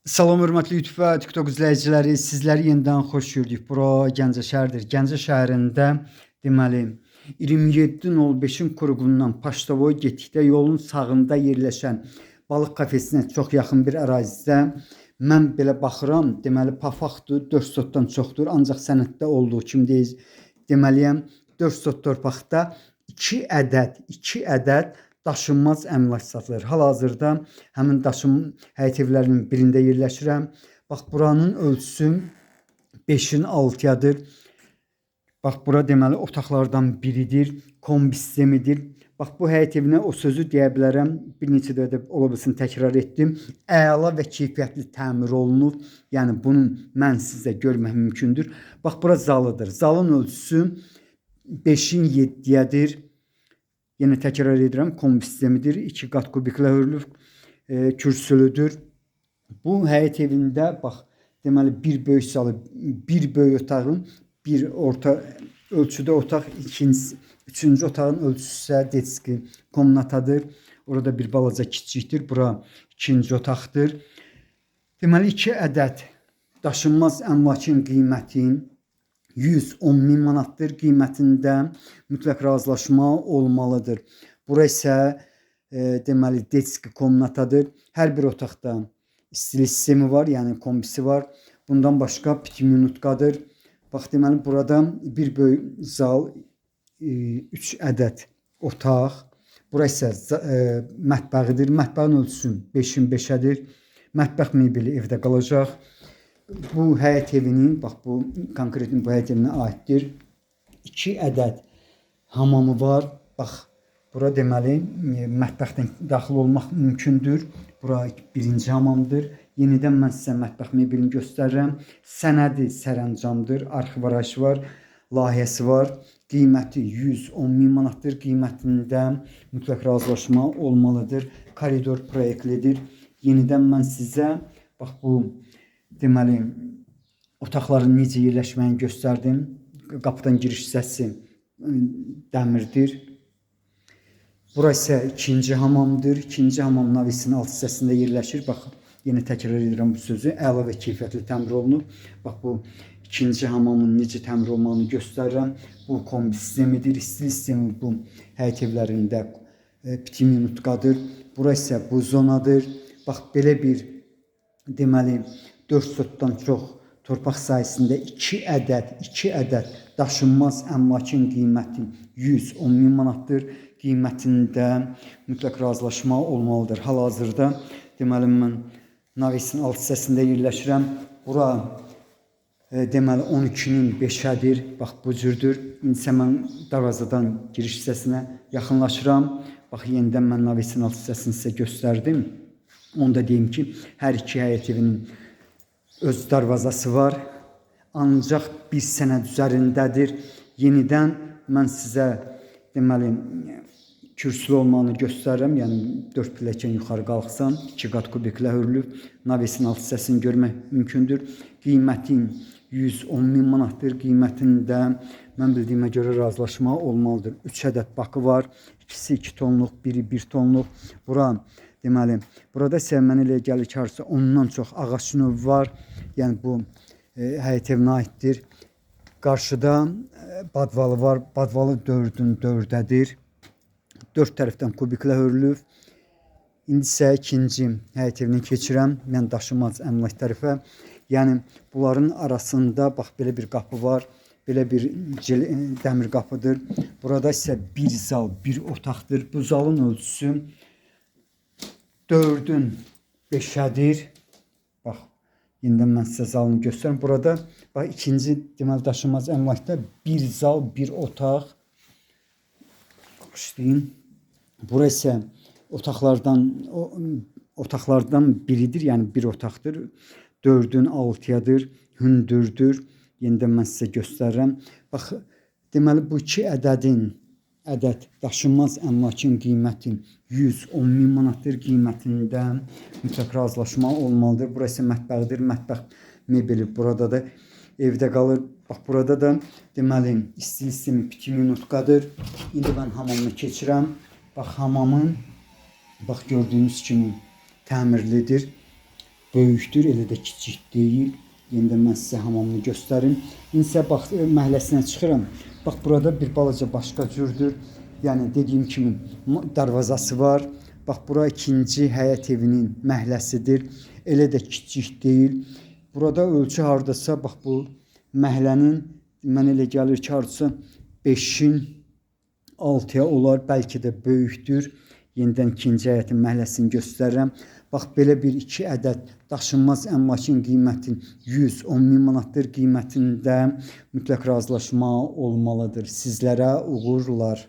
Salam hörmətli YouTube və TikTok izləyiciləri, sizləri yenidən xoş gördük. Bura Gəncə şəhəridir. Gəncə şəhərində deməli 27.05-in kurğundan Paştavoy getdikdə yolun sağında yerləşən balıq kafesinə çox yaxın bir ərazidə mən belə baxıram, deməli pa faktu 4 sotdan çoxdur, ancaq sənəddə olduğu kimi deyir, deməliyəm 4 sot torpaqda 2 ədəd daşınmaz əmlak satılır. Hal-hazırda həmin həyət evlərinin birində yerləşirəm. Bax, buranın ölçüsü 5-in 6-yadır. Bax, bura deməli otaqlardan biridir, kombi sistemidir. Bax, bu həyət evinə o sözü deyə bilərəm. Bir neçə dəfə də ola bilsin təkrar etdim. Əla və keyfiyyətli təmir olunub. Yəni bunun mən sizə görmək mümkündür. Bax, bura zalıdır. Zalın ölçüsü 5-in 7-yədir. Yenə təkrar edirəm, kombi sistemidir. 2 qat kubiklə hörülüb, kürsülüdür. Bu həyət evində bax, deməli bir böyük zalı, bir böyük otağın, bir orta ölçüdə otaq, ikincisi, üçüncü otağın ölçüsü isə detski komnatadır. Orada bir balaca kiçikdir. Bura ikinci otaqdır. Deməli 2 ədəd daşınmaz əmlakın qiyməti 110 min manatdır. Qiymətində mütləq razılaşma olmalıdır. Bura isə deməli detski komnatadır. Hər bir otaqda istilik sistemi var, yəni kombisi var. Bundan başqa pit minutkadır. Bax, deməli burada bir böyük zal, 3 ədəd otaq. Bura isə mətbəxidir. Mətbəxin ölçüsü 5-in 5-ədir. Mətbəx mebeli evdə qalacaq. Bu həyət evinin, bax bu konkretli bu həyət evinə aiddir. 2 ədəd hamamı var. Bax, bura deməli mətbəxdən daxil olmaq mümkündür. Bura birinci hamamdır. Yenidən mən sizə mətbəx mebelini göstərirəm. Sənədi sərəncamdır. Arxiv arayışı var, layihəsi var. Qiyməti 110 min manatdır. Qiymətində mütləq razılaşma olmalıdır. Koridor proyektlidir. Yenidən mən sizə bax bu deməli otaqların necə yerləşməyini göstərdim. Qapıdan giriş hissəsi dəmirdir. Bura isə ikinci hamamdır. İkinci hamam navisinin alt hissəsində yerləşir. Bax, yenə təkrar edirəm bu sözü. Əla və keyfiyyətli təmir olunub. Bax, bu ikinci hamamın necə təmir olmağını göstərirəm. Bu kombi sistemidir. İstilik sistemi bu həyət evlərində pit minutkadır. Bura isə bu zonadır. Bax, belə bir deməli 4 sotdan çox torpaq sahəsində 2 ədəd daşınmaz əmlakın qiyməti 110 min manatdır. Qiymətində mütləq razılaşma olmalıdır. Hal-hazırda deməli mən navisin alt hissəsində yerləşirəm. Bura deməli 12-nin 5-ədir. Bax, bu cürdür. İndi isə mən darvazadan giriş hissəsinə yaxınlaşıram. Bax, yenidən mən navisin alt hissəsini sizə göstərdim. Onu da deyim ki, hər iki həyət evinin öz darvazası var. Ancaq bir sənəd üzərindədir. Yenidən mən sizə deməli kürsülü olmağını göstərirəm. Yəni 4 pilləkən yuxarı qalxsan, 2 qat kubiklə hörülüb. Navesin alt hissəsini görmək mümkündür. Qiyməti 110 min manatdır. Qiymətində mən bildiyimə görə razılaşma olmalıdır. 3 ədəd bakı var. İkisi 2 tonluq, biri 1 tonluq. Bura deməli, burada isə mənə elə gəlir ki, harasa ondan çox ağac növü var. Yəni bu həyət evinə aiddir. Qarşıda badvalı var. Badvalı 4-ün 4-ədir. 4 tərəfdən kubiklə hörülüb. İndi isə ikinci həyət evinə keçirəm. Mən daşınmaz əmlak tərəfə. Yəni bunların arasında bax belə bir qapı var. Belə bir dəmir qapıdır. Burada isə bir zal, bir otaqdır. Bu zalın ölçüsü 4-ün 5-ədir. Bax, yeniden mən sizə zalını göstərim. Burada bax ikinci deməli daşınmaz əmlakda bir zal, bir otaq. Bağışlayın. Bura isə otaqlardan biridir. Yəni bir otaqdır. 4-ün 6-yadır, hündürdür. Yenidən mən sizə göstərirəm. Bax, deməli bu iki ədəd daşınmaz əmlakın qiyməti 110 min manatdır. Qiymətində mütləq razılaşma olmalıdır. Bura isə mətbəxdir. Mətbəx mebeli burada da evdə qalır. Bax, burada da deməli istilik sistemi pit minutkadır. İndi mən hamamını keçirəm. Bax, hamamın bax gördüyünüz kimi təmirlidir. böyükdür, elə də kiçik deyil. Yenə də mən sizə hamamını göstərim. İndi isə bax məhəlləsinə çıxıram. Bax burada bir balaca başqa cürdür. Yəni dediyim kimi darvazası var. Bax bura ikinci həyət evinin məhəlləsidir. Elə də kiçik deyil. Burada ölçü hardasa bax bu məhəllənin mənə elə gəlir ki, hardasa 5-in 6-ya olar, bəlkə də böyükdür. Yenidən ikinci həyətin məhəlləsini göstərirəm. Bax belə bir iki ədəd daşınmaz əmlakın qiyməti 110 min manatdır. Qiymətində mütləq razılaşma olmalıdır. Sizlərə uğurlar.